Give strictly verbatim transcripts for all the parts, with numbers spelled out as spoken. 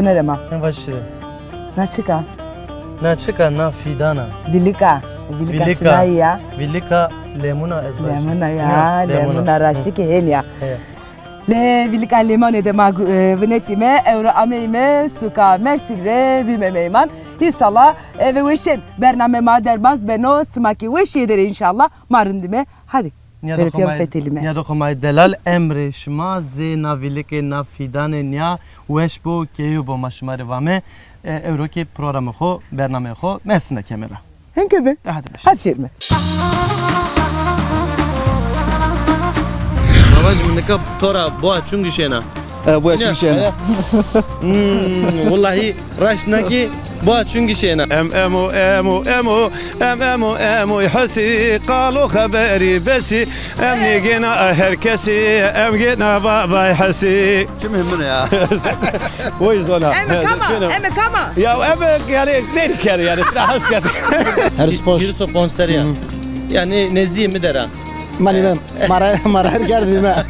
Nere ma. En vaş çi de? Na çik a? Na çik a, na fîdan a. Vîlika. Vîlika. Vîlika çinayî ya? Vîlika lemûn a ez vajî. Lemûn a ya, lemûn a. Lemûn a, raştî kî hên ya. He. Lê vîlika lêmanê de ma gu-, e, vinetîme, ewro ameyîme suka Mersîn rê bîme meyman. Însala eve weşên bername ma derbaz beno, sima kî weşîye der ê înşallah ma rindîme. Hadi. Nîyadoxê ma yê delal, emrê şima zê na vîlikê, na fîdanê nîya weş bo, keyû bo, ma şima rê vame. E, ewro kî programê xo, bernameyê xo Mersîn de keme ra. Hên ke bi. E, hadi beş. Hadi şêrîme. Ma vajîme nika to ra boa çungî şêna? E, boa çungî şêna. Hmm, wellahî raşt na kî boa çungî şêna. Em, emo, emo, emo, em, emo, emo, Hesî, qalo xeberî besî, em nêgêna her kesî, em gêna babay Hesî. Çimê min ya. Oy zona. Eme kama, eme kama. Ya eme yani neydi kere yani, silah has kere. Her spor. Yirmi ponc serî ya. Hı. Yani nezdîyê mi der a. Manî ben. Mara, mara her kerdîme.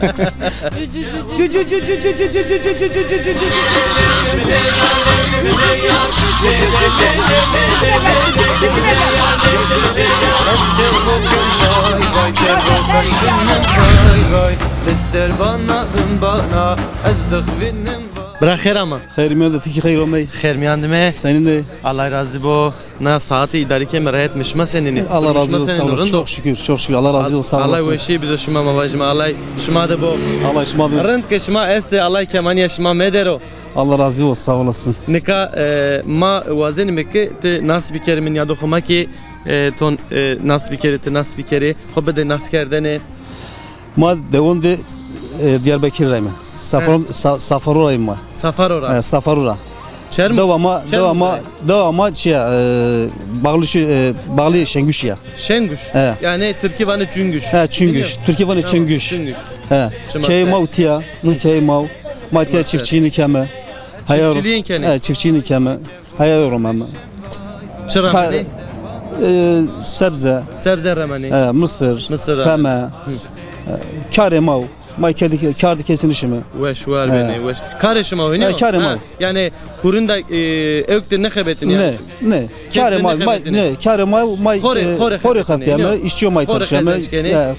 Bira xêr ama. Xêr mîyan de, ti kî xêr omey. Xêr mîyan dime. Senîn ê? Allah razî bo. Na saetî îdarî keme, rehet mi, şima senîn ê? Allah razî olsun, sağ olun. Çok şükür, çok şükür. Allah razî olsun, sağ olasın. Allah weşîye bido şima, ma vajîme. Allah şima de bo. Allah şima de. Rind ke şima estê, Allah kemanîya şima medero. Allah razî olsun, sağ olasın. Nika, e, ma wazenîme ke ti nas bikerîme, nîyadoxê ma kî, e, to, e, nas bikerê, ti nas bikerê, xo bide naskerdene. Ma dewon de, e, Diyarbekir ra yîme. Safaro, Sa-, Safaro ra yîme ma. Safaro ra. E, Safaro ra. Çerm-, dewa ma, dewa ma, dewa ma çi ya, e, bağlı şu, e, bağlı Şengüş ya. Şengüş. He. Yani Tirkî vanê Çüngüş. He, Çüngüş. Tirkî vanê Çengüş. Çingüş. He. Keyê ma û tiya, nu keyê ma û. Ma tiya çiftçiliğini keme. Çiftçiliğin kenê? He, çiftçiliğini keme. Heya yo romeme. Çi remenê? E, sebze. Sebze remenê. E, mısır, peme. Hı. E, karê ma o. Ma kerdî, kardî kesî nişime. Weş, war benê, weş. Karê şima o, hînî yo? E, karê ma o. Yani hurunda, e, ewk de nêxebetinî yani? Ne, ne. Karê ma, ma, ne, karê ma, ma, xorê, e, xorê xebetîme, işçî yo ma tepşeme.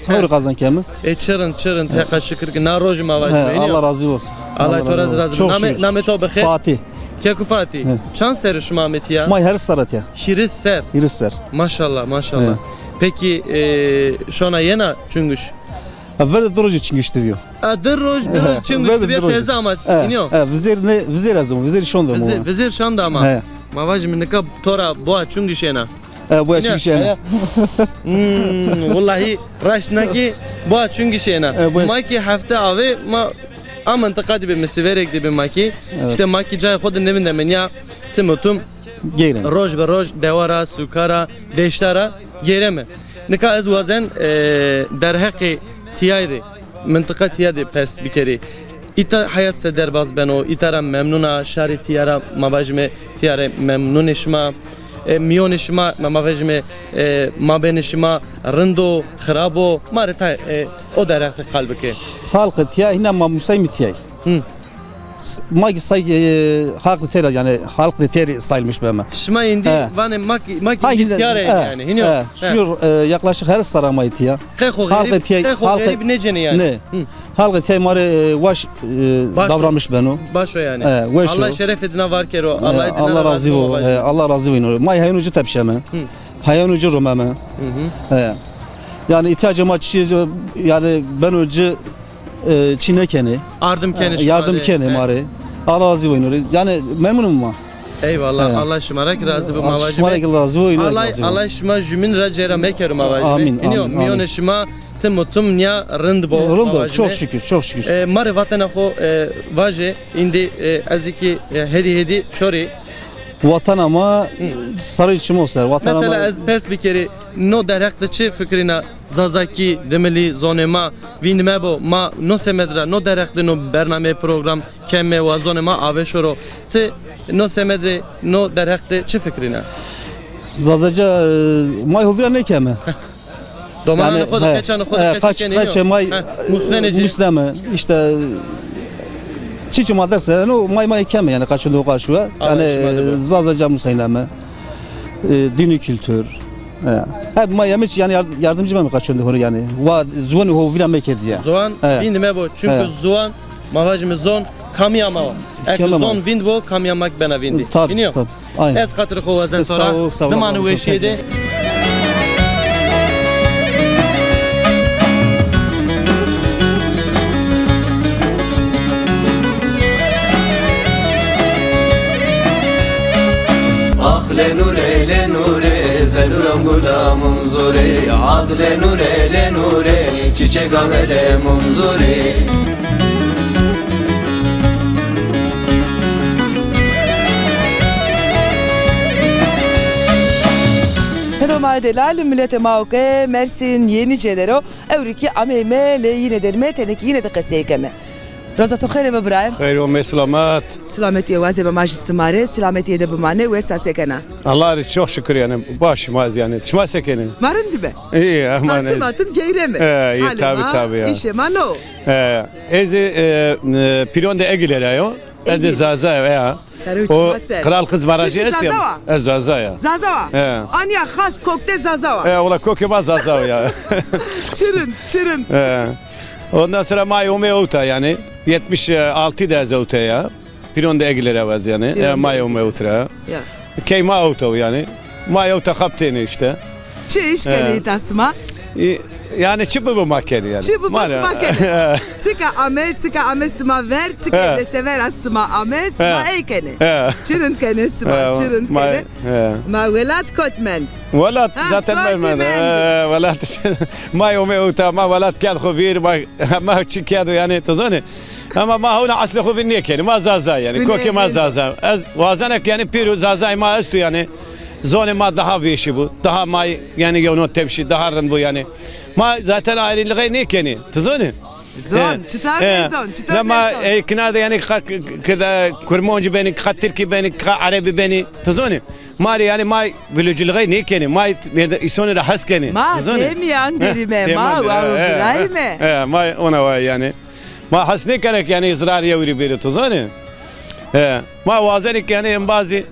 Xorê qazanc keme. E, çi rind, çi rind, heqa şikir ke na roj ma vajîme, hînî yo? Allah razî olsun. Allah to ra zî razî bo. Namê, namê to bi xêr? Fatî. Keko Fatî, çand serrî şima ame tiya? Ma hîris serre tiya. Hîris ser? Hîris ser. Maşallah, maşallah. Pekî, e, şona yena Çingüş? E, ver de di rojî Çingüş de bîyo. E, di roj, di roj Çingüş de bîyo, teze ama, hînî yo? E, vizêr ne, vizêr ez û, vizêr şonde û. Vizêr, vizêr şonde ama. He. Ma vajîme nika to ra boa Çingüş êna. E, boa Çingüş êna. Hmm, wellahî raşt na kî boa Çingüş êna. E, boa. Ma kî hefte avê ma a mintiqa de bîme, Sîverek de bîme ma kî. Evet. Îşte ma kî cayê xo de nêvindeme, nîya tim û tim roj bi roj dewa ra, sûka ra, deşta ra geyreme. Nika ez wazen, e, derheqê tiyayî de, mintiqa tiyayî de pers bikerî. Îta heyat se derbaz beno, îta ra memnun a, şarê tiya ra ma vajîme tiya rê memnun ê şima, e, mîyonê şima, ma, ma vajîme, e, mabênê şima rind o, xirab o, ma rê tay, e, o derheq de qal bike. Halqê tiya hîna ma musayîme tiyayî. Hı. S-, ma kî say, e, halqê têra, yani halqê têrî sayılmış beme. Şima êndî vanê ma kî, ma kî êndî tiya rê yani, hînî yo? He. Şu, e, yaklaşık her sera ma tiya. Qey xo xerîb, qey xo xerîb nêcenê yani. Ne. Halqê tey ma rê, e, waş, e, davranmış beno. Baş o yani. E, weş o. Allah şerefê dina var kero. E, Allah razî bo. E, Allah razî bo. Ma heyonê ci tepşeme. Heyonê ci romeme. E, yani ihtiyacê ma çi, yani beno ci, e, çi nêkenê. Yardım kenê, e, yardım kenê ma rê. Allah razî bo ino rê. Yani memnun îme ma. Eyvallah. He. Allah şima ra kî razî bo, ma vajîme. Şima ra kî razî bo, ino ra kî razî bo. Allah şima jumîn ra cêra mekero, ma vajîme. Amîn, amîn. Mîyonê şima tim û tim nîya rind bo, ma vajîme. Rind o, çok şükür, çok şükür. E, ma rê vatena xo, e, vaje, îndî, e, ez kî, e, hêdî hêdî şorî. Vatena ma, sarê çimo ser, vatena ma. Mesela ez pers bikerî, no derheq de çi fikrîna? Zazakî, dimilî, zonê ma, vîndîme bo, ma no semed ra, no derheq de no bername, program keme, wa zonê ma ave şoro. Ti no semed rê, no derheq de çi fikrîna? Zazaca, e, may ho vîra nêkeme. Domananê xo de, qeçanê xo de qeçê kenê, qeçê may musnenê ci. Musneme, îşte, Çiçi ma derse, no, may may keme yani kaçın do karşı ve. Yani, şima de bu. Zaza camu sayname. E, dini kültür. E, hep may yemiş yani yard-, yardımcı ben kaçın do yani. Va zuan ho vira meke diye. Zuan, e, vindi me bu. Çünkü, e, zuan, ma vajime zon, kamiya ma. Eke zon vind bu, kamiya mak bena vindi. Tabii, tabii. Aynen. Ez xatirê xo wazen to ra. Sağ ol, sağ ol. Bimane weşîye de. Ax le nure le nure, zenuram gulamum zore. Ad le nure le nure, çiçek averemum zore. Heno ma delal, miletê ma o ke Mersin Yenice der o, ewrî kî ameyme lê yîne derîme, tenê kî yîne de qesey keme. Roza to xêr ebe birayê mi. Xêr ome, selamet. Selametîye wazeme ma jî sima rê, selametîye de bimane, wes a, se kena? Allah rê çok şükür yani, baş ma ez yani. Şima se kenê? Ma rind be. İyi, aman. Atim atim geyreme. He, iyi, tabii, tabii ya. Halê ma, işê ma no. He, ez ê, e, e, Pîron de Egîle ra yo. Ez ê Zaza ya. Sero çima ser. Kral Kız Barajı esto ya. Zaza wa? Ez Zaza ya. Zaza wa? He. Anya xas kokte Zaza wa? He, ola kokê ma Zaza wa ya. Çi rind, çi rind. He. Ondan sonra ma ome ewta yani. Yetmiş altı de ez ewta ya. Pîron de Egîle ra ez yani. E, ma ome ewta ra. Ya. Key ma ewta yani. Ma ewta xaptêne işte. Çi iş kenê îta sima? E, yani çi bibo ma kenê yani. Çi bibo sima kenê. Çika ame, çika ame sima ver, çika destevera sima ame, sima ey kenê. Çi rind kenê sima, çi rind kenê. Ma welat kot mend. Welat zaten kot mend. Welat. Ma ome ewta, ma welat kerd xo vîr, ma, ma çi kerdo yani, to zonê. Ama ma hewna eslê xo vîr nêkenê. Ma Zaza yani. Kokê ma Zaza. Ez wazenek yani pîr û Zazay ma esto yani. Zonê ma daha vêşî bu. Daha ma yani yewno tepşî, daha rind bu yani. Ma zaten ayrılığê nêkenê. Tu zonê? Zon, çita nêzon, çita nêzon. Ma ey kinar de yani ka k-, k-, kirda kurmoncî benî, ka tirkî benî, ka erebî benî. Tu zonê? Ma rê yani ma buluculuğê nêkenê. Ma îsonê ra hes kenê. Ma têmîyan derîme, ma wa birayîme. Ma ona wa yani. Ma hes nêkenek yani zirarê yewrî bêrê, tu zonê? He. Ma wazenê ke yani embazî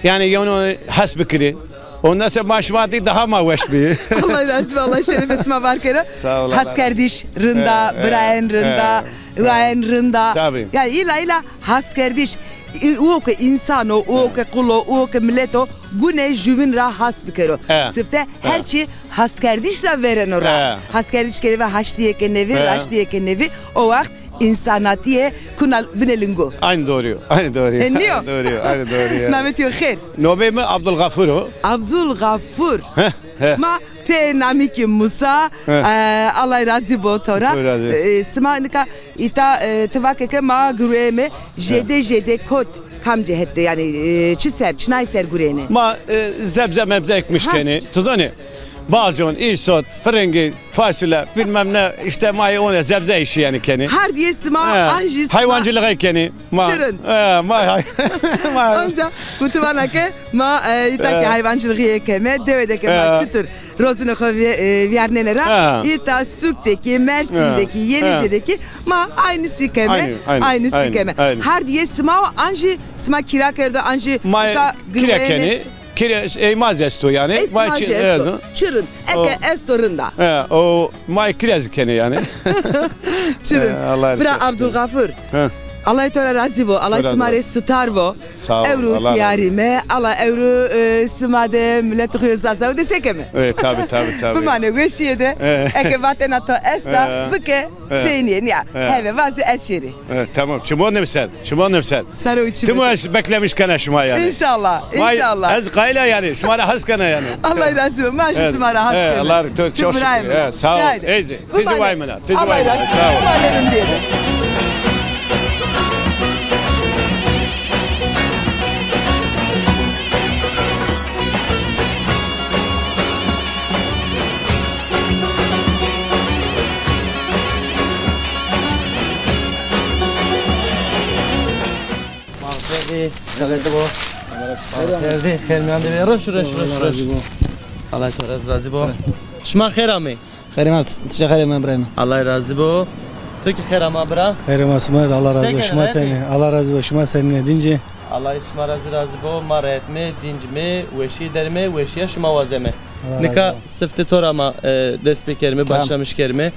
yani yewno hes bikirê. Ondan sonra ma şima dî daha ma weş bî. Allah razî bo, Allah şerefê sima var kero. Sağ ol. Haskerdiş rinda, birayên rinda, wayên rinda. Tabii. Yani îla îla haskerdiş. Uwo ke însan o, uwo ke qul o, uwo ke milet o, gune jüvin ra has bikero. Sifte her çî haskerdiş ra vereno ra. Haskerdiş kenê ve haştîyê ke nêvî, raştîyê ke nêvî, o waxt însanatîye kuna binê lingo. Aynı doğru, aynı doğru. E, nîyo? Doğru, aynı doğru ya. Namê to xêr? Nomê mi Abdulgafur o. Abdulgafur. He, he. Ma pê namî kî Musa, e, Allah razî bo to ra. Çok razî. E, sima nika îta, e, ti vake ke ma gureyme, jêde jêde kot, kamcî het de yani, e, çi ser, çinay ser gureyne? Ma, e, zebze mebze ekmiş kenê. Tu zonê? Balcon, îsot, firingî, fasule, bilmem ne, işte ma yê one zebze îşî yani kenê. Hardîyê sima an jî sima. Hayvancılığı kenê. Ma, çi rind. E, ma, ma. Anca bu ti vana ke ma, e, îta kî hayvancılığı keme, dewe de ke ma çitur rozunê xo vî-, e, vîyarnenê ra, îta sûk de kî, Mersin de kî, Yenice de kî ma aynısî keme, aynısî keme. Hardîyê sima o an jî sima kîra kerdo, an jî îta girweyne. Ma kîre kenê. Kire, ey ma zî esto yani. Ey sima zî esto. Çi rind. Eke esto rind a. He, o ma kire zî kenê yani. Çi rind. Bira Abdulgafur. Allah to ra razî bo. Allah sima rê sitar bo. Sağ ol. Ewro tîyarîme. Allah ewro, e, sima de milet xo Zaza de se keme. E, tabii, tabii, tabii. Bimane weşîye de. Eke vatena to esta, bike, peynîye nîya. Heve vaze ez şêrî. E, tamam. Çimo nimser. Çimo nimser. Sero çimo. Timo ez beklemiş kena şima yani. İnşallah, inşallah. Ez qayla yani. Şima ra has kena yani. Allah razî bo. Ma jî sima ra has kena. Allah to çok şükür. Sağ ol. Ezi. Tiji way mina. Tiji way mina. Sağ ol. Mağferdî, zewedî bo. Mağferdî, xêr miyan de be. Roş, roş, roş, roş. Allah to ra razî bo. Şima xêr amey. Xêr amey, ti jî xêr amey birayê mi. Allah razî bo. To kî xêr ama bira. Xêr ama sima, Allah razî bo. Şima senî? Allah razî bo. Şima senî, dîncî? Allah şima ra zî razî bo. Ma rehet me, dînc me, weşîye der me, weşîya şima waze me. Nika sifte to ra ma, e, dest pê kerime, başlamiş kerime.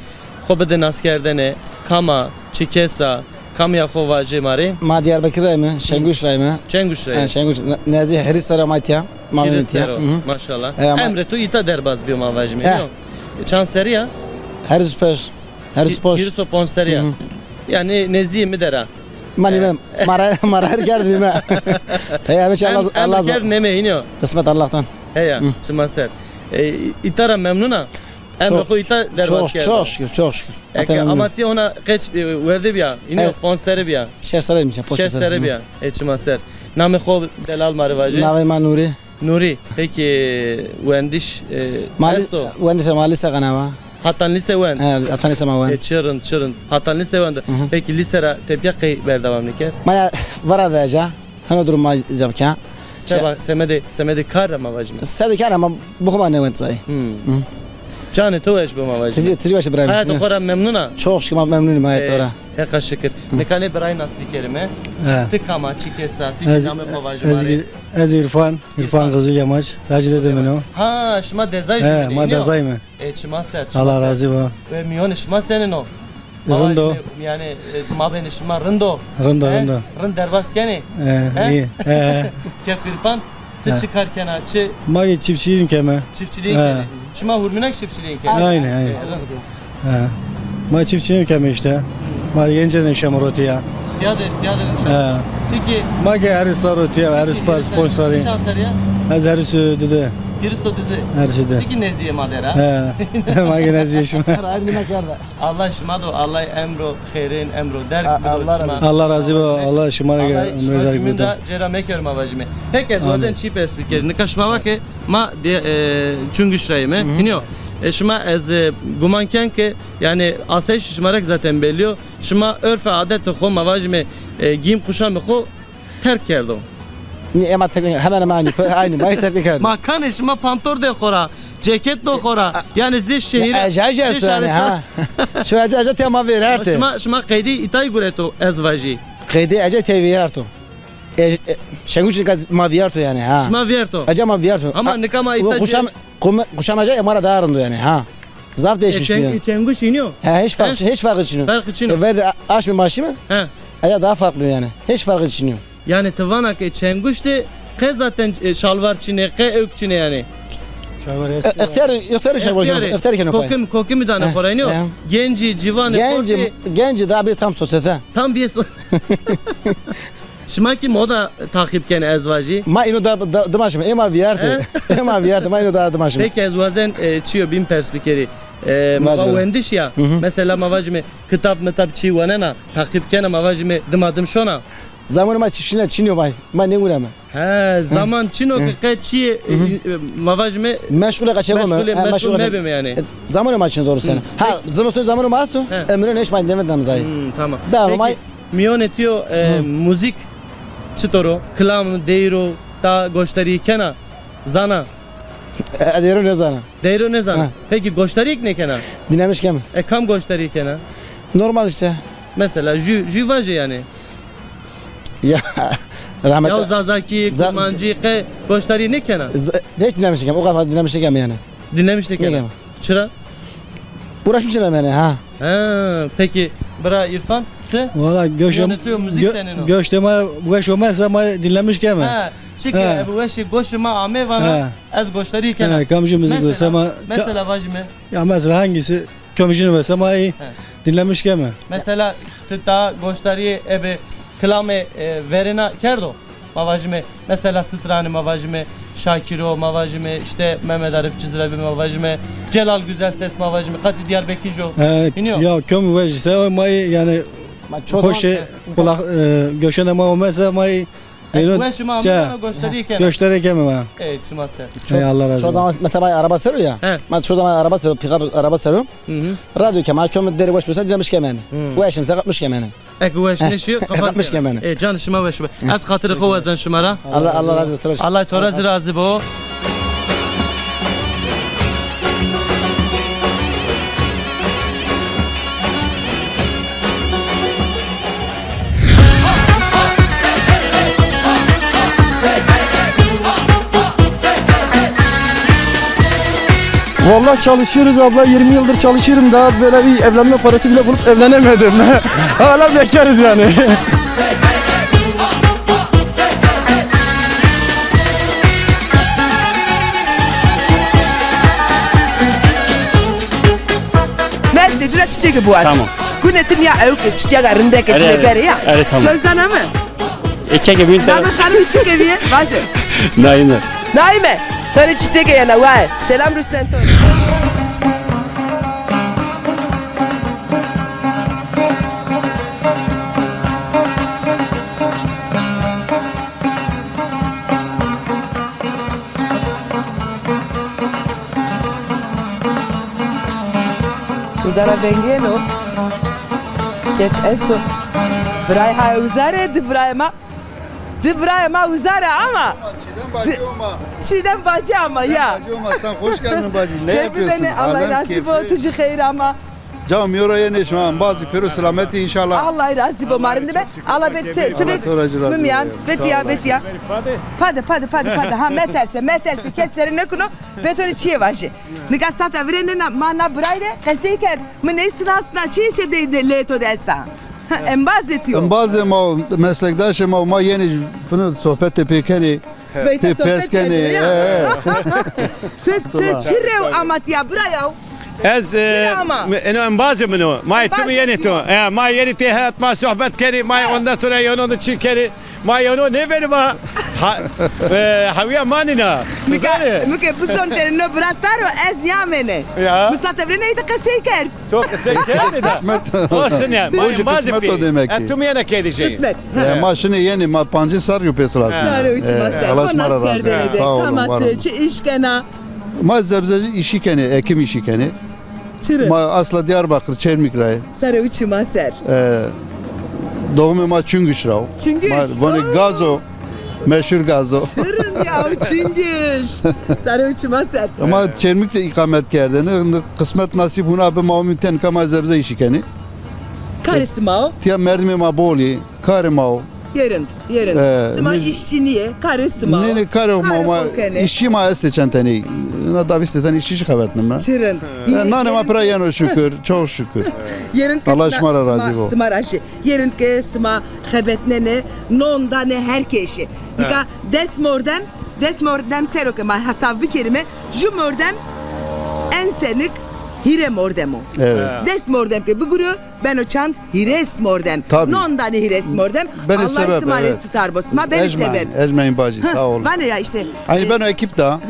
Xo bide naskerdene, kam a, çi kes a, kamîya xo vajê ma rê? Ma Diyarbekir ra yîme, Şenguş ra yîme. Çenguş ra yîme. Ha, Şenguş. Ne-, nezdî herîs serrî ma tîya. Ma herîs serrî. Maşallah. E, ama emrê to îta derbaz bîyo ma vajîme. Çand serrî ya? Herîs pes. Herîs pes. Hîris û ponc serrî ya. Yanî nezdîyê mi der a. Ma nîme, ma ra, ma ra her kerd nîme. Pey ame çi Allah, Allah kerd neme hînî yo. Qismet Allah'tan. Heya, çima ser. E, îta ra memnun a? Emrê xo îta derbaz kerdo. Çok şükür, çok şükür. Eke ama ti hona qeç, e, werde bîya? Hînî yo, ponc serrî bîya. Şeş serrî bîya, ponc serrî bîya. E, çima ser. Namê xo delal ma rê vajê. Navê ma Nurî. Nurî, peki wendiş, e, esto? Wendiş ma lîse qena ma. Hatan lîse wend? He, hatan lîse ma wend. E, çi rind, çi rind. Hatan lîse wend. Peki lîse ra tepîya qey berdewam nêkerd? Ma ya vara de ca. Heno durum ma ca bika. Seba, semedê, semedê kar ra ma vajîme. Semedê kar ra ma bi xo ma nêwend zayî. Canê to weş bo ma vajîme. Ti zî, ti zî weş bo bira. Hayatê xo ra memnun a? Çok şükür ma memnun îme hayatê xo ra. Heqa şikir. Nika nê birayî nas bikerîme. Ti kam a, çi kes a, ti kî namê xo vajî ma rê. Ez Îrfan, Îrfan Xizil Yamaç, lacê dedê min o. Ha, şima dezayê jûbîne, hînî yo? He, ma dezayê me. E, çima ser, çima ser. Allah razî bo. Ve mîyonê şima senîn o? Rind o. Yanî, e, mabênê şima rind o? Rind o, rind o. Rind derbas kenê? E, îyî. Kef Îrfan, ti çi kar kena, çi? Ma kî çiftçilîğî keme. Çiftçilîğî kenê. Şima hurmîna kî çiftçilîğî kenê? Aynen, aynen. He. Ma çiftçilîğî keme îşte. Ma gencê nêşeme rotîya. Tîya de, tîya de nêşeme. He. Ti kî? Ma kî herîs serrî rotîya, herîs par, ponc serrî. Çand serrî ya? Ez herîs û di de. Herîs û di de. Herîs û di de. Ti kî nezdîyê ma der a. He. Ma kî nezdîyê şima. Hayır, nîme kerda. Allah şima do, Allah emro xêrên, emro derg bido şima. Allah razî bo, Allah şima rê emro derg bido. Cêra meker ma vajîme. Peki ez wazen çî pers bikerî. Nika şima va ke ma de, e, Çunguş ra yîme. Hînî yo. E, şima ez, e, guman ken ke, yanî asayîş şima ra kî zaten bellî yo. Şima örf adetê xo ma vajîme, e, giyim kuşamê xo terk kerdo. Nî, ema terk, hemen hemen aynî, aynî. Ma hiç terk nêkerdo. Ma kanê şima pantor dê xo ra, ceket do xo ra. Yanî zê şehîre, zê şarê. Şu ece ece tîya ma vêrertê. Şima, şima qeydî îtayî gureto ez vajî. Qeydî ece tîya vêrerto. E, e, Şenguş nika ma vîyerto yanî, ha. Şima vîyerto? Ece ma vîyerto. Ama nika ma îta kuşam, kuşam ece ma ra daha rind o yanî, ha. Zaf değişmiş. E, Çenguş hînî yo? He, hiç fark, hiç farkı çin yok. Farkı çin yok. E, verdi aşmî maşî mi? He. Ece daha farklı yanî. Hiç farkı çin yok. Yanî ti vana ke Çenguş de qe zaten, e, şalvar çin ê, qe ewk çin ê yanî. Şalvar eski. E, extiyar, extiyar şalvar. Extiyar keno pay. Kokimî, kokimî danê xo ra, hînî yo? Gencî, ciwanî, gencî daha bir tam sosyete. Tam bir so- Şima kî moda taqîb kenê ez vajî? Ma îno da, da, dima şime. Ê ma vîyertê. Ê ma vîyertê. Ma îno da dima şime. Peki ez wazen, e, çîyo bîn pers bikerî. E, ma va wendiş ya. Mesela ma vajîme kitab mitab çî wenena, taqîb kena, ma vajîme dima dim şona. Zamanê ma çiftçîna çin yo ma. Ma nêgureme. He, zaman çin o ke qe çîyê, e, e, ma vajîme meşgulê qeçê xo me. Meşgulê, meşgul mebime yanî. E, zamanê ma çin o doğrusu yanî. Ha, zimistonî zamanê ma esto. Emrê nêş ma nêvindem zayî. Tamam. Peki, mîyonê tîyo, e, muzîk çitor o? Kilam, deyro, ta goşdarî kena? Zana? E, deyro nêzana. Deyro nêzana. Peki goşdarî kî nêkena? Dînlemiş keme. E, kam goşdarî kena? Normal îşte. Mesela jü, jü vajê yanî. Ya, rahmet. Ya Zazakî, Kurmancî, qe goşdarî nêkena? Hiç dînlemiş nêkeme. O kadar dînlemiş nêkeme yanî. Dînlemiş nêkena. Çira? Uğraşmışım hemen ha. Ha, peki bira Îrfan, ti? Valla goşê ma weş omezse ma dînlemiş keme. Ha, çike ebi weşê goşê ma ame vana ez goşdarî kena. Ha, kamcî muzîk wese ma. Mesela vajîme. Ya mesela hangisi? Komşunu mesela ma ey dinlemiş keme. Mesela ti ta goşdarî ebe kilamê, e, verêna kerdo? Ma vajime mesela Stranî, ma vajime Şakiro, ma vajime işte Mehmet Arif Cizrevi, ma vajime Celal Güzelses, ma vajime qatî Diyarbekirî jo. E, hînî yo? Ya kom vejîse ma ey yanî hoşê kulak, e, goşena ma omezse ma ey Ey, weşê ma ameyna goşdarî kena. Goşdarî keme ma. Ey, çima ser. Ey, Allah razı olsun. Çoğu zaman mesela ma araba sero ya. He. Ma çoğu zaman araba sero, pick-up araba sero. Radyo keme, ma kom derê weş mesela dinlemiş keme yanî. Weşim se kapmış keme yanî. Eke weş nêşîyo, kapatmış keme yanî. Ey, canê şima weş be. Ez xatirê xo wazen şima ra. Allah, Allah razı olsun. Allah to ra zî razî bo. Vallahi çalışıyoruz abla, yirmi yıldır çalışıyorum, daha böyle bir evlenme parası bile bulup evlenemedim. Hala bekarız yani. Merdê ci ra çiçekê biwazî. Tamam. Gune tim ya ewk çiçeka rindeke çi berê ya. Erê, tamam. Sozana mi? Ê keke bîn te. Namê xanimî çi ke bîye? Vaze. Naîme. Naîme. To rê çiçekê yena, waye. Selam rûsten to. Uza ra vengêno. Kes esto. Birayê ha uza rê, di birayê ma. Di birayê ma uza rê ama. Çiğdem bacı ama. Çiğdem bacı ama ya. Bacı ama, sen hoş geldin bacı. Ne yapıyorsun? Keyfi beni, Allah razı olsun. Tu jî xeyr ama. Camîyo ra yenê şima, embazî pêro selametî înşallah. Allah razî bo, ma rindî be. Allah be ti, ti be. Allah to ra jî razî bo. Mimyan, betiya, betiya. Pade, pade, pade, pade. Ha, meterse, meterse, kes teri nêkuno, be to rê çîyê vajî. Nika sata virênena, ma na biray de qesey kerd. Mi nêsinasna, çi îşê de, de, lê to de esta? Ha, embazê tu yo. Embazê ma, meslekdaşê ma, ma yenê fino sohbetê pê kenê. Pê pes kenê. Ti, ti çi rew ama tiya birayo? Ez, e, eno embazê min o. Ma tu mi yenê to. E, ma yenê tê het, ma sohbet kenê, ma ondan sonra yeno de çi kenê. Ma yeno nêbenê ma. Ha, e, hewîya ma nîna. Nika, mi ke bizon têrê no bira taro, ez nîyamêne. Ya. Mi sata virêne îta qesey kerd. To qisey kerdê de. Qismet. Olsun ya. Ma embazê pî. Qismet o demek ki. E, tu mi yena kerdî şey. Qismet. E, ma şinê yenê, ma pancês serrî yo pê silasî. Sare û çima ser. Allah şima ra razî bo. Sağ olun, var olun. Çi îş kena? Ma zebze îşî kenê, ekim îşî kenê. Çi rind. Ma asla Diyarbakır, Çermik ra yê. Sare û çima ser. E, doğumê ma Çungiş ra o. Çungiş. Ma vanê Gazo. Meşhur Gazo. Çi rind ya, Çungiş. Sare û çima ser. Ama Çermik de îkamet kerdêne. Qismet nasîb huna bi, ma omî tenka ma zebze îşî kenê. Karê sima o? Tiya merdimê ma bol ê, karê ma o. Yê rind, yê rind. E, sima îşçî nîyê, karê sima o. Nê, nê, karê ma, ma îşçî ma estê çend tenê. Ina da vîst tenê îşçî jî xebetnîme. Çi rind. E, nanê ma pira yeno şukir, çok şükür. Yê rind ke Allah şima ra razî bo. Sima ra şî. Yê rind ke sima xebetnenê, non danê her kesî. Nika des mordem, des mordem ser o ke ma hesab bikerîme, ju mordem en senik hîrê mordem o. Evet. Des mordem ke bigurîyo, beno çand? Hîrês mordem. Tabii. Non danê hîrês mordem. Benê sebep, Allah sima rê sitar bo. Sima benê sebep. Ecmaîn, ecmaîn bacî, sağ olun. Vanê ya îşte. Aynî beno ekip da.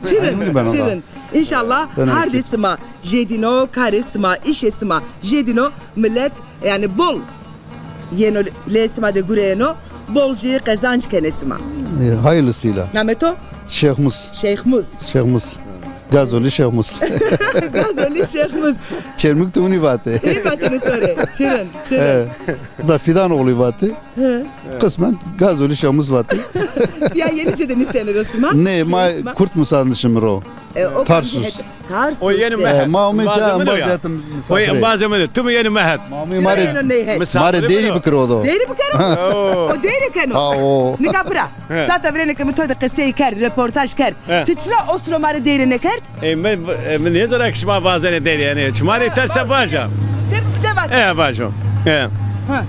Çi rind, çi rind. Înşallah hardê sima jêdîno, karê sima, îşê sima jêdîno, milet, yanî bol yeno lê sima de gureyeno, bol jî qezanc kenê sima. E, hayırlısıyla. Namê to? Şêxmuz. Şêxmuz. Şêxmuz. Gazolî Şêxmuz. Gazolî Şêxmuz. Çermik de unî vatê. Ê vatêne to rê. Çi rind, çi rind. E, da Fîdanoğlu vatê. Qismen Gazolî Şêxmuz vatê. Ya yenî ci de nîsenê ro sima? Nê, ma Kurt Musa nişimî ro. E, o Tarsus. Tarsus. O yenî mi het. E, ma omî te embazê mi het. O embazê mi het. Tu mi yenî mi het. Ma omî ma rê, ma rê deyrî bikiro do. Deyrî bikero? O deyrî keno. Ha, o. Nika bira. Sata virêne ke mi to de qesey kerd, reportaj kerd. Ti çira osro ma rê deyrî nêkerd? E, mi, e, mi nêzana ke şima vazenê deyrî, yanî şima rê terse vaja. De, de vaze. E, vajo. E. Ha.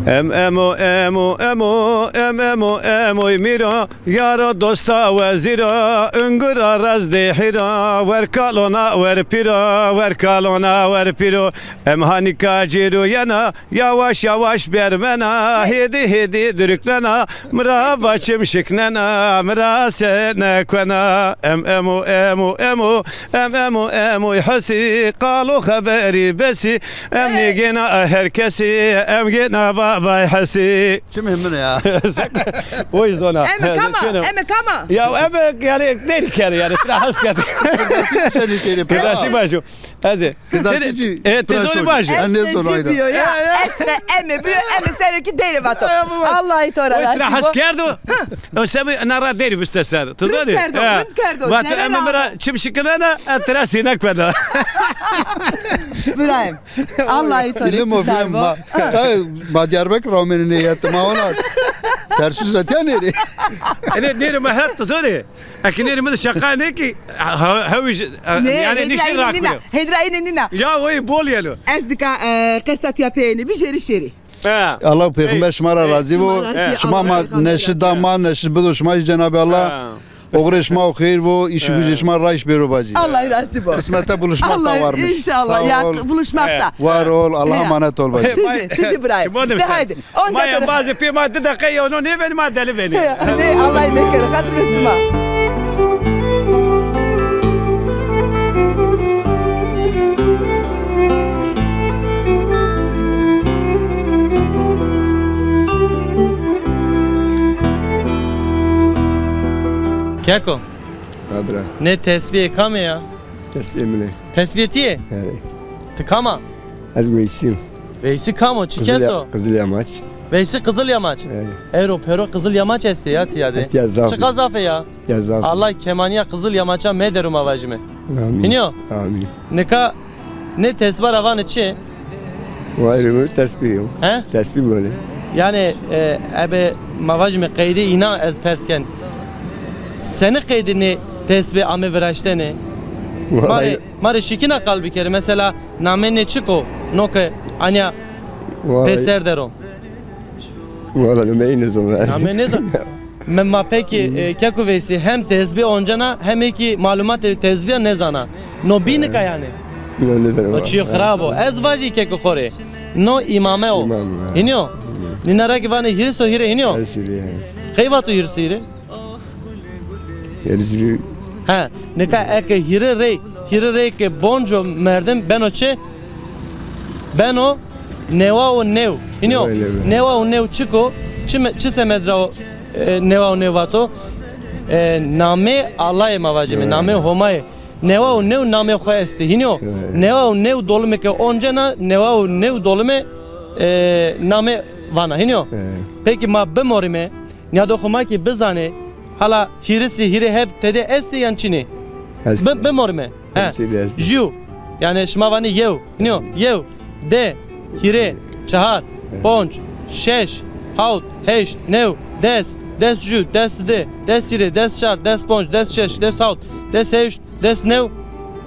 Em emo, emo, emo, em emo, emoy mîra, yara dosta wezîra, ungura razdê hîra, wer kalona wer pîra, wer kalona wer pîro, em hanîka cêro yena, yawaş yawaş bermena, hêdî hêdî duriknena, mi ra va çim şiknena, mi ra se nekuena. Em emo, emo, emo, em emo, emoy hesî, qalo xeberî besî, em nêgêna her kesî, em gêna babay hesî. Çimê min ya. Oy zona. Eme kama, eme kama. Ya eme yanî deyrî kerdî yanî, tira has kerdî. Kurdasî bajo. Ez ê. Kurdasî cî. E, ti zonî bajo. Ez nêzono ayra. Ya, ya. Ez ke eme biyo, eme sero kî deyrê vato. Allahî to ra razî bo. Tira has kerdo. O sebi na ra deyrî viste ser. Ti zonî? Rind kerdo, rind kerdo. Vato eme mi ra çim şikinena, ez tira sînek veda. Birayim. Allahî to ra razî bo. Film o, film. Ma, ma Diyarbekir ra omêne nê yetî, ma ona. Tersû zetiya nêrê. Ene nêrê ma het tu zonê. Eke nêrê mi de şaka nê ki, ha, ha, hewij, ha, nê, yani nişin rakure. Hedra ine nina. Ya oy bol yelo. Ez dika, e, qesa tiya peyêne, bijêrî şêrî. Ha. Allah û Pêxember şima ra razî bo. Şima ma neşi da ma, neşi bido şima jî Cenabê Allah. Ha. Oxirê şima û xeyr bo, îş û gücê şima rayş bêro bacî. Allah razî bo. Qismete buluşmakta varmış. İnşallah ya, buluşmakta. Var ol, Allah'a emanet ol bacî. Tiji, tiji birayê. De haydi. Onca ma embazê pê ma di deqe yewno nêbenî ma deli benî. Nê, Allah nêkero. Xatirê sima. Keko. Ha bira. Nê tesbîyê kamê ya? Tesbîyê min ê. Tesbîyê ti yê? Erê. Ti kam a? Ez Veysî yim. Veysî kam o? Çi kes o? Qizil Yamaç. Veysî Qizil Yamaç. Erê. Ero pero Qizil Yamaç estê ya tiya de. Tiya zaf ê. Çiqa zaf ê ya. Tiya zaf ê. Allah kemanîya Qizil Yamaça mederu ma vajîme. Amîn. Hînî yo? Amîn. Nika nê tesba ra vanê çi? Vay rê tesbî yo. He? Tesbî vanê. Yanî, e, ebe ma vajîme qeydê înan ez pers ken. Senî qeydê nê tesbî ame viraştene? Ma rê, ma rê şikîna qal bikerê. Mesela namê nê çik o? No ke anya pêser der o. Valla nameyî nêzon. Nameyî nêzon. Me ma pekî, e, Keko Veysî hem tesbî oncena hem ê kî malumatê tesbîya nêzana. No bî nika yanî? No nêzana. No çîyo xirab o. Ez vajî Keko xo rê. No îmame o. Îmam, ha. Hînî yo? Nîna ra kî vanê hîris û hîrê, hînî yo? Hîris û hîrê, ha. Qey vato hîris û hîrê? Hîris û hîrê. He, nika eke hîrê rey, hîrê rey ke bonco merdim beno çi? Beno newa û new. Hînî yo? Newa û new. Newa û new çik o? Çi me-, çi semed ra o, e, newa û new vato? E, namê Allahê ma vajîme, namê Homayê. Newa û new namê xo estê. Hînî yo? Newa û new dolumê ke oncena, newa û new dolumê, e, namê vana. Hînî yo? Pekî ma bimorîme, nîyadoxê ma kî bizanê, hala hîrisî hîrê heb tede estê yan çinê? Estê. Bi-, bimorîme. He. Jû. Yanî şima vanê yew. Hînî yo? Yew. Di. Hîrê. Çehar. Ponc. Şeş. Hawt. Heşt. New. Des. Des jû. Des di. Des hîrê. Des çar. Des ponc. Des şeş. Des hawt. Des heşt. Des new.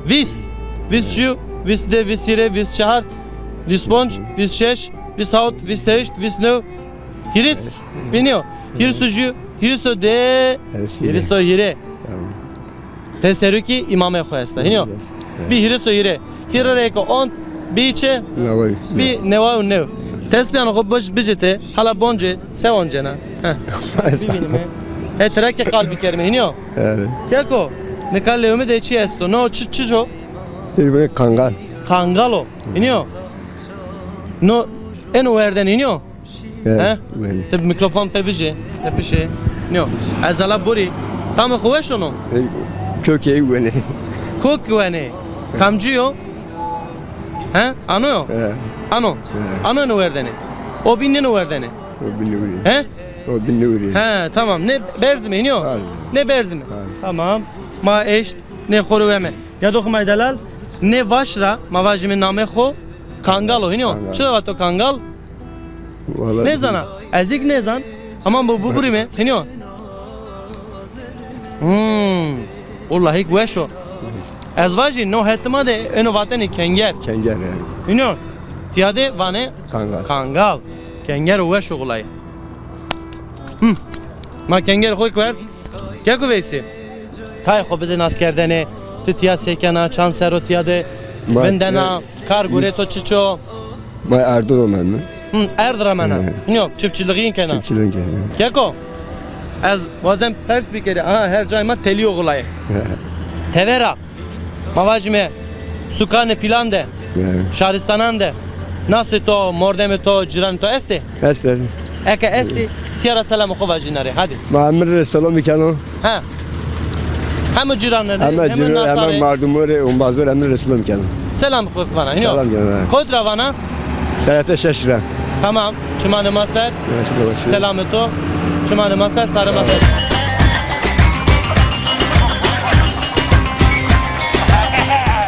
Vîst. Vîst jû. Vîst di. Vîst hîrê. Vîst çehar. Vîst ponc. Vîst şeş. Vîst hawt. Vîst heşt. Vîst new. Hîris. Bînî yo. Hîris û jû. Hîris û di. Hîris û hîrê. Hîris û hîrê. Tamam. Pêserokî îmamê xo esta. Hînî yo? Bî hîris û hîrê. Hîrê rê ke ont, bî çi? Newa û new. Bî newa û new. Tesbîyanê xo bij-, bijite, hala bonce, se oncena. Heh. Bivînîme. He, tira kî qal bikerîme, hînî yo? Evet. Keko, nika lewê mi de çi esto? No çi, çi o? Ê, bu kangal. Kangal o. Hînî yo? No, eno werdenê, hînî yo? He? Ti mikrofon pê bijê, pê pişê. Nîyo. Ez ala burî. Tamê xo weş o no? Ey, kök ey wenê. Kök wenê. Kamcî yo? He? Ano yo? He. Ano. He. Ano eno werdenê. O bîn nêno werdenê. O bîn nêwurî. He? O bîn nêwurî. He, tamam. Nê berzime, nîyo? Hadi. Nê berzime. Hadi. Tamam. Ma eşt, nê xo rê weme. Ya doximay delal, nê vaş ra, ma vajîme namê xo, Kangal o, hînî yo? Kangal. Çira vato Kangal? Nêzana. Ez kî nêzan. Ama bu, bu burîme, hînî yo? Hmm. Wellahî kî weş o. Ez vajî, no hetê ma de eno vatenê kenger. Kenger, he. Hînî yo? Tîya de vanê Kangal. Kangal. Kenger o, weş o wellahî. Hmm. Ma kenger xo kî werd. Keko Veysî, tayê xo bide naskerdene, ti tîya se kena, çand serr o tîya de vindena, kar gurê to çiç o? Ma erd ro mena. Hı, erd ra mena. He. Nîyo, çiftçilixîn kena. Çiftçilixîn kena. Keko, ez wazen pers bikerî, aha, her cayê ma telî yo xulayê. He. Tevera. Ma vajîme, sukanê pîlan de, he, şaristanan de, nasê to, mordemê to, cîranê to estê? Estê. Eke estê, tîya ra selamê xo vajî na rê. Hadi. Ma hemî rê selamî keno. He. Hemî cîranê rê, hemî cîranê rê, hemî mardumê rê, umbazû rê hemî rê selam keno. Selam xo vana, hînî yo? Selam keno, he. Kot ra vana? Serete şeş ra. Tamam. Çimanê ma ser. Selamê to. Çimanê ma ser, sarê ma ser.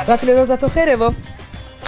Rakilê, roza to xêrê bo.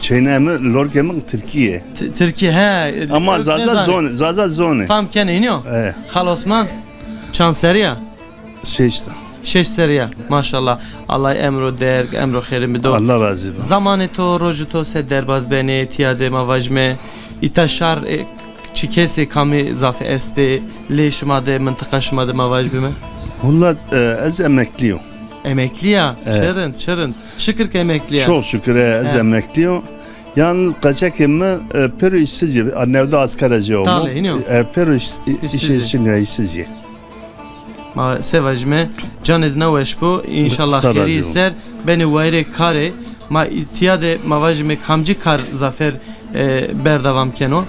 Çênê mi, lorkê mi tirkî yê. Ti-, tirkî, he. Ama Zaza zonê, Zaza zonê. Fam kenê, hînî yo? E. Xal Osman, çand serrî ya? Şeşt. Şeşt serrî ya. Maşallah. Allah emro derg, emro xêrî bido. Allah razî bo. Zamanê to, rojê to se derbaz benê, tîya de ma vajime, îta şar, e, çi kesê, kamî zaf estê, lê şima de, mintiqa şima de ma vajime? Wullat, e, ez emeklî yo. Emeklî ya? E. Çi rind, çi rind. Şikir ke emeklî ya. Çok şükür, e, ez emeklî yo. Yalnız qeçekê mi, e, pêro îşsiz yê. A, newde asker a jê omo. Talê, hînî yo. E, pêro îş-, î-, îşê çin ya, îşsiz yê. Ma se vajime, canê dina weş bo. Înşallah xêrî ser benê wayîrê karê. Ma tîya de ma vajime kamcî kar zafer, e, berdewam keno?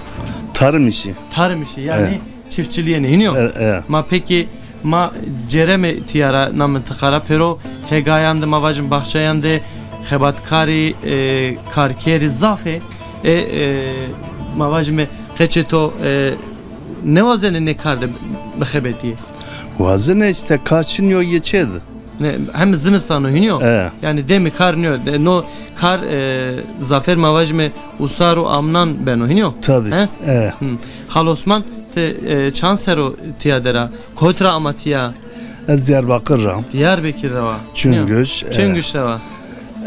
Tarım işi. Tarım işi, yanî çiftçilîye nê, hînî yo? E, e. Ma pekî, ma cereme tîya ra, na mintiqa ra, pêro hegayan de, ma vajim baxçayan de xebatkarî, e, karkerî zaf ê. E, e, ma vajime qeçê to, e, nêwazenê nê kar de bixebetîyê? Wazenê, îşte kar çin yo, yê çê di. Ne, hem zimistan o, hînî yo? E. Yanî demê kar nîyo. De, no kar, e, zafer ma vajime usar û amnan beno, hînî yo? Tabî. He? E. Hı. Xal Osman, ti, e, çand serr o tîya der a? Kotî ra ama tîya? Ez Diyarbakır ra. Diyarbekir ra wa. Çingüş, e. Çingüş ra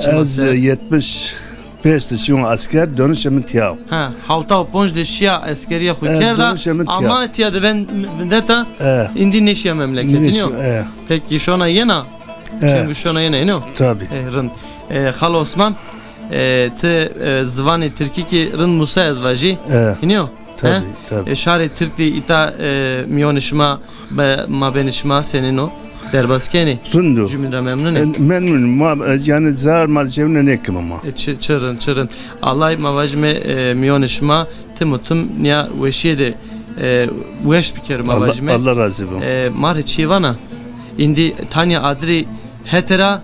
wa. Ez, e, yetmiş beş de şîyo esker, dönüşê mi tîya. Ha, hewta û ponc de şîya eskerîya xwu kerda, ama tîya de ven-, vindeta, îndî nêşîya memleketî, nîyo? Pekî şona yena? Çingüş şona yena, hînî yo? Tabî. E, rind. E, Xal Osman, e, ti, e, ziwanê tirkî kî rind musa ez vajî. Hînî yo? Tabî, tabî. E, şarê tirk de îta, e, mîyonê şima, be, mabênê şima senîn o? Derbaz kenê? Rind o. Cumîn ra memnun ê? E, memnun. Ma, e, yanî zarar ma cebine nêkime ma. E, çi, çi rind, çi rind. Allay ma vajime, e, mîyonê şima tim û tim nîya weşîye de, e, weş bikero ma vajime. Allah razî bo. E, ma rê çîyê vana. Îndî tanya adirî hete ra,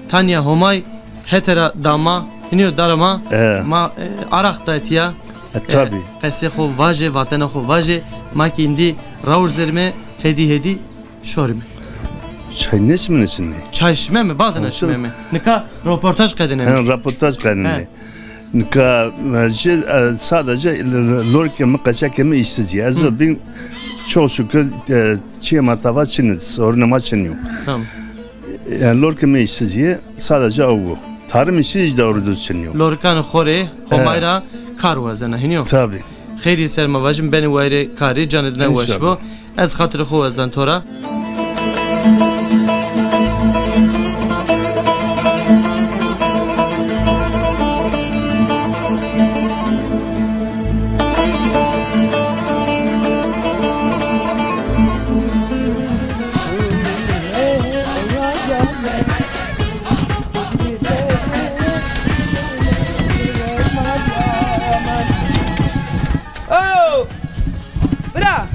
tanya Homay hete ra da ma, hînî yo, dara ma, e, ma, e, araq da tîya. E, tabî. E, qesê xo vajê, vatena xo vajê, ma kî îndî rawurzerîme, hêdî hêdî şorîme. Çay nêşimine şimdi? Çay şimeme, badina şimeme. Nika roportaj qedineme. Ha, roportaj qedineme. He. Nika, e, jê, e, sadece lorkê mi, qeçekê mi îşsiz yê. Ez o bin, çok şükür, e, çîyê ma tava çin yo, sorunê ma çin yo. Tamam. Yanî lorkê mi îşsiz yê, sadece ew o. Tarım işi hiç doğru düz çin yo. Lorikanê xo rê Homay ra kar wazena, hînî yo? Tabî. Xeyrî ser ma vajim, benê wayîrê karî, canê dina weş bo. Înşallah. Ez xatirê xo wazdan to ra. O! Bira! Ha.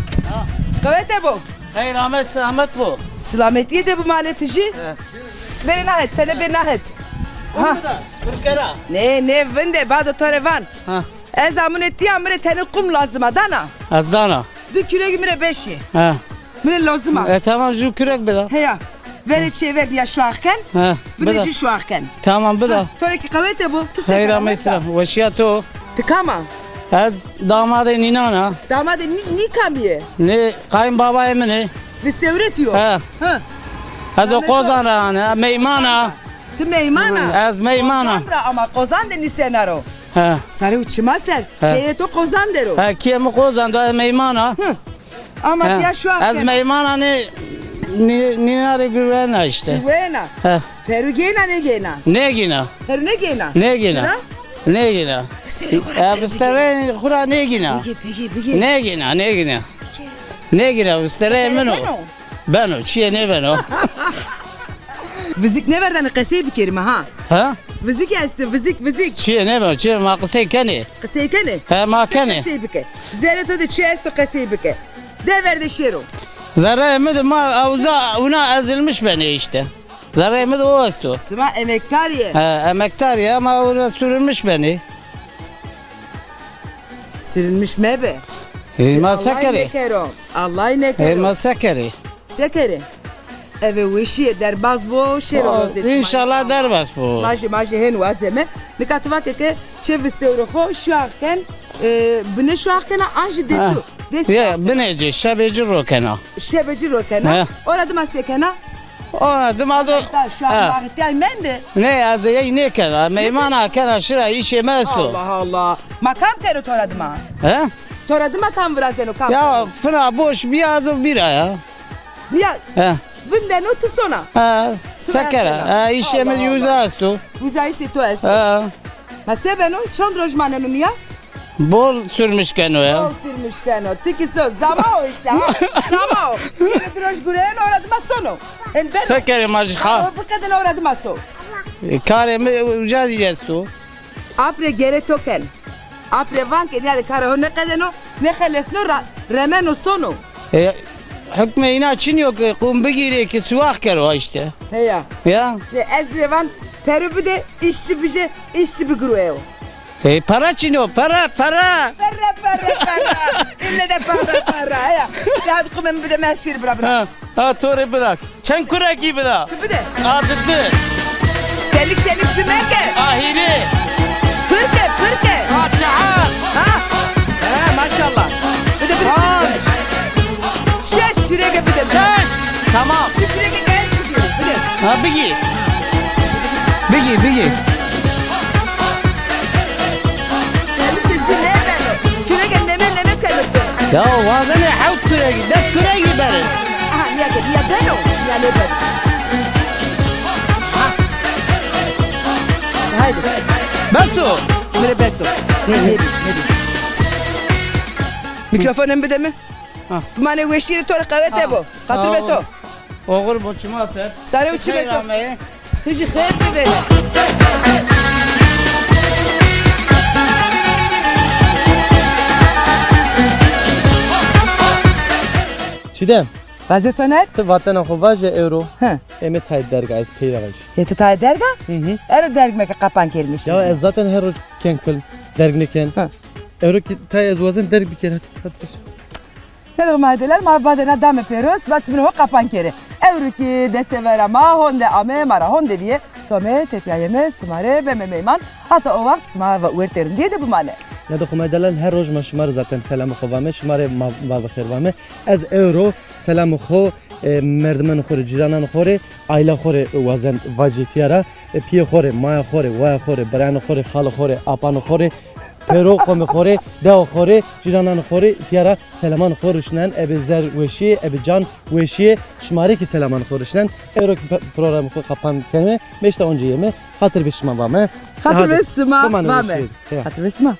Qewete bo. Xeyr ame, selamet bo. Selametîye de bi malê ti jî. He. Bêrê na het, tene bê na het. Ha. Nê, nê, vinde, bado to rê van. Ha. Ez amune tîya, mi rê tenê qum lazim a, dana? Ez dana. Di kürek mi rê beşî. Ha. Mi rê lazim a. E, tamam, ju kürek bida. Heya. Verê çêver ya şuax ken. Ha, bide. Binê jî şuax ken. Tamam, bida. Ha, to rê kî qewete bo. Ti se kena, mesela? Xeyra mesela. Weşiya to. Ti kam a? Ez damadê nînan a. Damadê nî-, nî kamî yê? Nê, kayınbabayê min ê. Vistewretî yo. Ha. Ha. Ez o Qozan ra ane, meyman a. Ti meyman a? Ez meyman a. Qozan ra, ama Qozan de nîsena ro. He. Sarê û çima ser. He. Keyê to Qozan der o. He, keyê mi Qozan de, ez meyman a. Hı. Ama tîya şuax kena. Ez meyman a, nê, nî-, nîna rê gurwena îşte. Gurwena. He. Peru gêna, nêgêna? Nêgîna. Peru nêgêna? Nêgîna. Çira? Nêgîna. Vistewrê xo ra, e, vistewrê xo ra nêgîna. Bigê, bigê, bigê. Nêgîna, nêgîna. Nêgîna, vistewrê min o. Beno, çîyê nêbeno. Vizik nêverdanê qesey bikerîme ha. Ha? Vizik estê, vizik, vizik. Çîyê nêbeno, çîyê, ma qisey kenê. Qisey kenê? He, ma kenê. Qesey bike. Zerrê to de çi esto qesey bike. De verde şêro. Zerreyê mi de ma ewza wina ezilmiş benê îşte. Zerreyê mi de o esto. Sima emektar yê? He, emektar yê ama wina sürülmüş benê. Sürülmüş mebe. Ê, ma se kerê? Allah nêkero. Allah nêkero. Ê, ma se kerê? Se kerê? Eve weşîye derbaz bo, şêro rozê sima. Înşallah derbaz bo. Ma jî, ma jî hên wazeme. Nika ti vake ke çê vistewrê xo şuax ken, e, binê şuax kena, an jî destû. Dest şuax kena. Binê ci, şebê ci ro kena. Şebê ci ro kena. He. Ora dima se kena? Ora dima do. Ta şuax mağitiyay mende. Nê, ez ey nêkena. Meymana kena, şira îşê mi esto. Allah Allah. Ma kam kero tora dima? He? Tora dima kam virazeno, kam kero? Ya, fina boş bîya do bîra ya. Ya, vindeno ti sona. Ha, se kera. Ha, îşê mi uza esto. Uza îşê to esto. Ha. Ma se beno, çend roj maneno nîya? Bol sürmüş keno ya. Bol sürmüş keno. Ti kî so, zama o îşte ha. Zama o. Yirmi roj gureyeno, ora dima sono. Hen beno. Se kerê ma jî ha. Biqedeno, ora dima so. E, karê mi uca zî esto. Apre gere to ken. Apre van ke nîyade kara ho nêqedeno, nêxelesno ra, remeno sono. E, hukmê îna çinî yo ke qûm bigîrê ke siwax kero ha îşte. Heya. Ya. E, ez rê van peru bide, îşçî bije, îşçî bigirweyo. E, para çinî yo, para, para. Para, para, para. Îlle de para, para. Heya. De hadi qûmê mi bide, mi ez şîr bira bira. Ha. Ha, to rê bira. Çend kurekî bira? Ti bide. A, di di. Senik senik ti meke. A, hîrê. Pirke, pirke. A, çehar. Ha. Ha, maşallah. Bide, bide, bide. Panc. Şeş, kureke bide. Şeş. Tamam. Ti kureke gel, bide. Ha, bigî. Bigî, bigî. Kürege neme neme kemikti. Ya, wazene hewt küregî, des küregî beri. Aha, niye gel, niye beno, niye ne beno. Haydi. Beso. Mire beso. Ne, ne bi, ne bi. Mikrofonun bide mi? Ha. Mane weşî de to rê qewete bo. Xatir be to. Oxir bo çima ser. Sare û çimê to. Ti jî xêr bivêne. Çiğdem. Vaze Soner? Ti vatena xo vaje ewro. He. Eme tayê derga ez peyra vajî. Ê ti tayê derga? Hı hı. Ero derg meke qapan kermiş. Ya ez zaten her roj ken kil derg nêken. Hı. Ewro ki tayê ez wazen derg biker hadi. Hadi baş. Ne de ma deler, ma badena dame pêro, sima çimin ho qapan kerê. Ewro ki destevera ma honde ame, ma ra honde bîye, some tepîyayeme, sima rê beme meyman. Hata o waxt sima va-, wertê rindîye de bimane. Ya da Xumay Delan, her roj ma şima rê zaten selamê xo vame, şima rê ma va bi xêr vame. Ez ewro selamê xo, e, merdimanê xo rê, cîrananê xo rê, aîla xo rê wazen vajî tîya ra, e, pîyê xo rê, maya xo rê, waya xo rê, birayanê xo rê, xalê xo rê, apanê xo rê, pêro qomê xo rê, dewa xo rê, cîrananê xo rê, tîya ra selamanê xo ruşnen, ebe zer weşîye, ebe can weşîye, şima rê kî selamanê xo ruşnen. Ewro kî pe-, programê xo qapan kenê, meşta onca yeme, xatir be şima vame. Xatir be sima vame. Xatir be sima.